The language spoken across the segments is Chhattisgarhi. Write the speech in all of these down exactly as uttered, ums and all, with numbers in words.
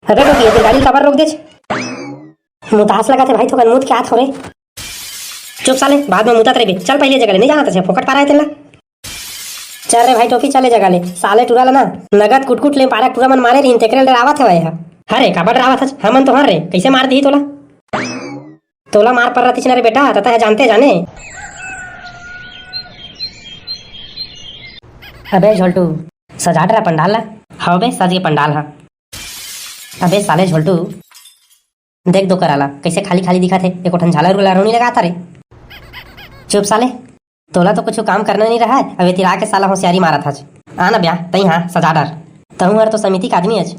अबे टोपी, ये गाड़ी काबर रोक देच? मुतास लगाथे भाई, थोकन मुत के आत हो रे। चुप साले, बाद में मुतत रहिबे। चल पहले जगह ले, नहीं जाना था, फोकट पारा है तेला। चल रे भाई टोपी, चले जगह ले। साले टूरा ला ना, नगद कुटकुट ले पारा टूरा मन मारे रहिन, तेकरे ले डरावत हवय हा। हरे, काबर डरावत हस? हमन तो हर रे, कैसे मार दिही तोला? तोला मार पर रतिच ना रे बेटा, तता है जानते जाने। अबे झोलटू, सजा डरा पंडाल ला। हव बे, सज गे पंडाल हा। अबे साले झोलटू, देख दो कराला, कैसे खाली खाली दिखत हे, एको ठन झालर उलर नइ लगात रे। चुप साले, तोला तो कुछ काम करना नहीं रहा है, अब एती आके साला होशियारी मारत हच। आ ना ब्या, तई हाँ, सजा डर। तहूँ हर तो समिति के आदमी हच।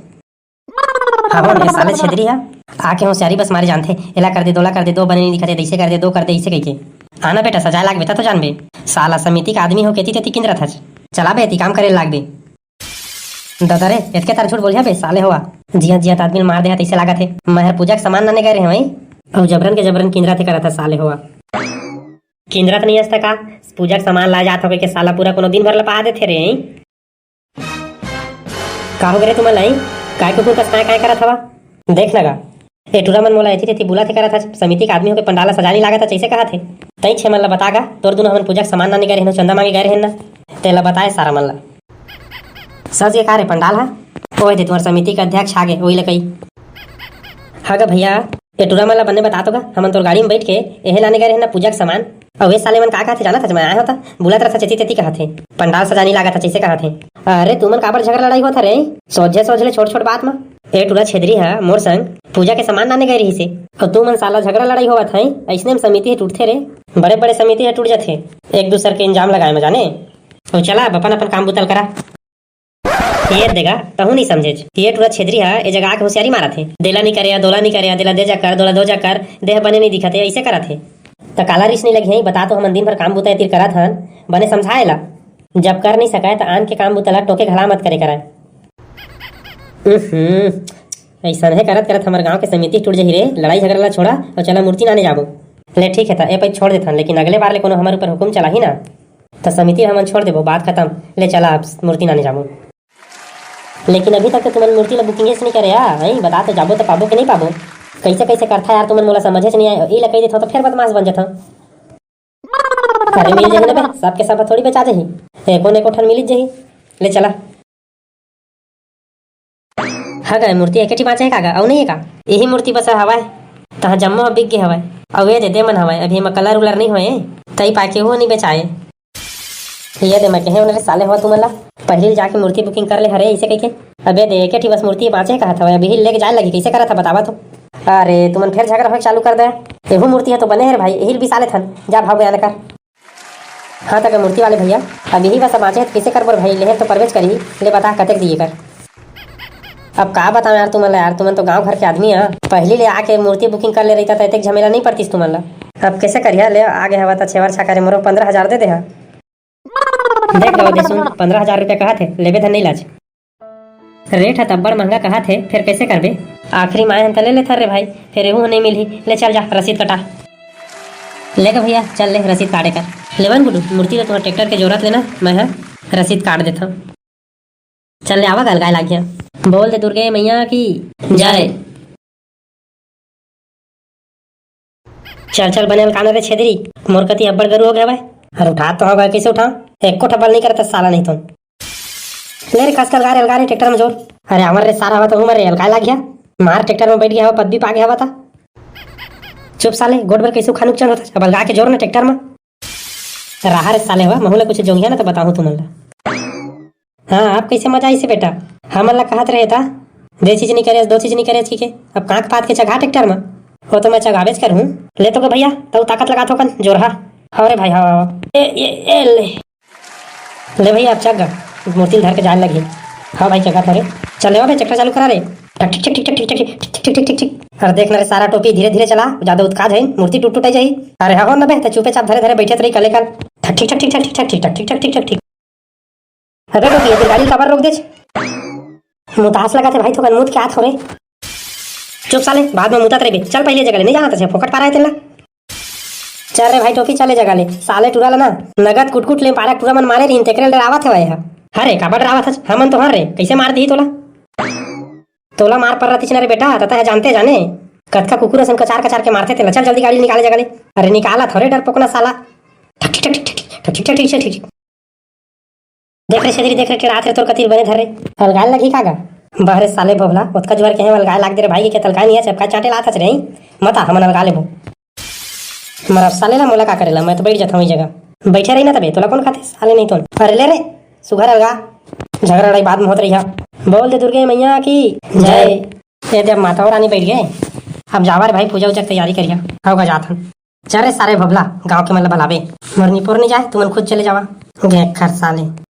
हाँ, ए साले छेदरी हा, आके होशियारी बस मारे जानथे, एला कर दे, दोला कर दे, दो बने नहीं दिखत हे, दैसे कर दे, दो कर दे, इसे कहिके। आ ना बेटा, सजाए लाग बेटा तो जानबे। साला समिति के आदमी हो, केती तेती किंदरत हच। चला बे, एती काम करे लाग बे। ददा रे, एतके तार झूठ बोलिया बे, साले होवा। जिया जिया त आदमी ल मार देहा, तइसे लागत हे। मैं हर पूजा के सामान लाने गए रहे हंव, अउ जबरन के जबरन किंदरा थे करत हे, साले होवा। किंदरा त नहीं हस त का, पूजा के सामान लाए जात हो के साला पूरा कोनो दिन भर लपा देथे रे। का हो गे रे तुमन लाई? काय कुकुर कस काय काय करत हवा? देख ना गा, ए टूरा मन मोला एती तेती बुलाथे करत हस, समिति के आदमी होके पंडाल ला सजाए नहीं लागत हे, जइसे कहत हे। तई छे मन ला बता गा, तोर दुनो हमन पूजा के सामान लाने गए रहेन, चंदा मांगे गए रहेन ना, तेला बताए सारा मन ला। सज गे का रे पंडाल हा? ओए दे तुहर समिति के अध्यक्ष आगे, ओई लकई। हाँ गा भैया, ए टूरा मन ला बने बता तो गा, हमन तोर गाड़ी में बैठ के एहे लाने गए रहे ना पूजा के सामान। अउ ए साले मन का कहत हे जानत हस, मैं आए हों त बुलत रहत हे, चेती तेती कहत हे। पंडाल सजानी लागत हे, जइसे कहत हे। अरे तुमन काबर झगड़ा लड़ाई होत हे रे? सोझे सोझ ले छोट छोट बात म। ए टूरा छेदरी हा मोर संग पूजा के सामान लाने गए रहिसे। अउ तुमन साला झगड़ा लड़ाई होवत हे, अइसने म समिति ह टूटथे रे। बड़े बड़े समिति ह टूट जथे, एक दूसर के इल्जाम लगाए म जाने। अउ चला अब अपन अपन काम बुता ल करा। ये देगा, तहूँ नहीं समझेच। ये टूरा छेदरी हा, ए जगह आके होशियारी मारत हे। देला नहीं करे, दोला नहीं करे, देला दे जा कर, दोला दो जा कर, देह बने नहीं दिखत हे, अइसे करत हे। त काला रिस नहीं लगे हे, बता तो हमन दिन भर काम बुता एतिर करत हन, बने समझाए ला। जब कर नहीं सकय त आन के काम बुता ला टोके घला मत करे करय। उहुं, अइसन हे करत करत हमर गांव के समिति टूट जही रे, लड़ाई झगड़ा ला छोड़ा अउ चला मूर्ति लाने जाबो। ले ठीक हे त, ए पै छोड़ देथन, लेकिन अगले बार ले कोनो हमर ऊपर हुकुम चलाही ना, त समिति हमन छोड़ देबो, बात खतम। ले चला अब मूर्ति लाने जाबो। लेकिन अभी तक तो तुमन मूर्ति ला booking च नहीं करे आ, हैं? बता तो जाबो तो पाबो कि नहीं पाबो? कैसे कैसे करथा यार तुमन, मोला समझे च नहीं आए। ई ला कह देथो तो फिर बदमाश बन जथो। अरे मिल जाही ना बे, सबके सब थोड़ी बेचा जाही, एको न एको ठन मिल जाही। ले चला। हाँ गा, मूर्ति एके ठी बांचे हे का गा, अउ नहीं हे का? यही मूर्ति बस हवय, तहाँ जम्मो ह बिक गे हवय। अउ ये दे दे मन हवय, अभी एमा colour उलर नहीं होए, तई पाके वो नहीं बेचाए। ये दे, मैं कहे उन्हें साले हो तुमन ला, पहली जाके मूर्ति booking कर ले हरे, इसे कह के। अबे दे, एके ठी बस मूर्ति बांचे कहत हवय, अभी लेके जाए लगी, कैसे करत ह बतावा तो। अरे तुमन फिर झगड़ा होए चालू कर दे। एहू मूर्ति है तो बने है रे भाई, यही बिसा लेथन, जा भाव बयान कर। हाँ तक मूर्ति वाले भैया, अब यही बस बांचे है तो कैसे करबो रे भाई, लेहे तो परबेच करी, ले बता कतेक दिए कर। अब का बताओ यार तुमन ला, यार तुमन तो गांव घर के आदमी आ, पहली ले आके मूर्ति booking कर ले रहिता त एतेक झमेला नहीं पड़तीस तुमन ला। अब कैसे करिया, ले आगे हवा त छेवर छा करे मोरो पंद्रह हजार दे दे हा। देख लो देसुन, पंद्रह हजार रुपया कहा थे, लेबे धन नहीं लाज। रेट ह तब्बड़ महंगा कहा थे, फिर कैसे करबे? आखिरी माय हन त ले लेथर रे भाई, फिर एहू नहीं मिलही। ले चल जा, रसीद कटा। ले गा भैया, चल ले रसीद काटे कर। लेवन गुडू, मूर्ति ला तुम्हार ट्रैक्टर के जोरत लेना, मैं हा रसीद काट देथव। चल ले आवा, गल गाय लाग गया। बोल दे दुर्गे मैया की जय। चल चल बने अलकाना रे छेदरी, मोर कती अब्बड़ गरु हो गया भाई। अरे उठा तो होगा, कैसे उठा? एको ठपल नहीं करता साला नहीं तो। ले रे खस अलगा रे, अलगा रे ट्रैक्टर में जोर। अरे अमर रे सारा हुआ तो उमर रे अलकाय लाग गया। मार ट्रैक्टर में बैठ गया हवा, पदवी पा गया हवा था। चुप साले, गोड़ बर कैसे खानुक चल होता, अब अलगा के जोर ना ट्रैक्टर में। रहा रे साले हुआ, महू ला कुछ जोंगिया ना तो बताहूँ तुमन ला। हाँ, अब कैसे मजा आइसे बेटा? हमन ला कहत रहे था, दे चीज नहीं करे, दो चीज नहीं करे, ठीक है। अब कांख पात के चघा ट्रैक्टर में, वो तो मैं चघाबेच करहूँ। ले तो गो भैया, तू ताकत लगा थोकन, जोरहा। हाँ रे भाई, हाँ, हाँ। ए, ए, ए, ले। ले भैया, अब चघ गा, मूर्ति ल धर के जाए लगी। हाँ भाई, चघा था रे। चल ले भाई, ट्रैक्टर चालू करा रे। ठक, ठिक, ठक, ठिक, ठिक, ठिक, ठिक, ठिक, ठिक, ठिक। अरे देख ना रे, सारा टोपी धीरे धीरे चला, ज्यादा उत्काज है, मूर्ति टूट टूट जाही। अरे हाँ ना बे, ते चुपे चाप धरे धरे बैठे रही कले कल। ठक, ठिक, ठक, ठिक, ठिक, ठिक, ठिक, ठिक, ठिक, ठिक। अबे टोपी, ये गाड़ी काबर रोक देच? मुतास लगा थे भाई, थोकन मुत के आत हो रे। चुप साले, बाद में मुतत रहिबे। चल पहले जगह ले, नहीं जाना था, फोकट पा रहा है तेला। चल रे भाई टोपी, चले जगह ले। साले टूरा ला ना, नगद कुटकुट ले पारा टूरा मन मारे रहिन, तेकरे ले डरावत हवय हा। हरे, काबर डरावत हस? हमन तो हर रे, कैसे मार दिही तोला? तोला मार पर रतिस ना रे बेटा, त तैं जानते जाने। कतका कुकुर असन कचार कचार के मारथे तेला। चल जल्दी गाड़ी निकाले जगह ले। अरे निकाला थोरे डरपोकना साला। ठक ठक ठक ठक ठक ठक ठक ठक ठक। देख रे छेदरी, देख रे, टेढ़ात रे तोर कतिर बने धर रे। अलगाय लगही का गा? बहरे साले भोभला, ओतका जुआर के हे अलगाय लाग दे रे भाई के, तलकाय निया चपका चाटे लात हस रे। मता हमन अलगा लेबो। मरब साले ला, मोला का करेला, मैं तो बैठ जाता हूँ इस जगह। बैठे रही ना तबे, तोला कौन खाते साले नहीं तो। अरे ले रे, सुघर अलगा। झगड़ा लड़ाई बाद में होत रही है। बोल दे दुर्गे मैया की जय। ए दे, अब माता रानी बैठ गए। अब जावा रे भाई, पूजा उजा के तैयारी करिया। आओ गा जात हन। चल रे सारे भोभला, गांव के मन ला भलाबे। मोर निपोर नहीं जाए, तुमन खुद चले जावा। गे खर साले।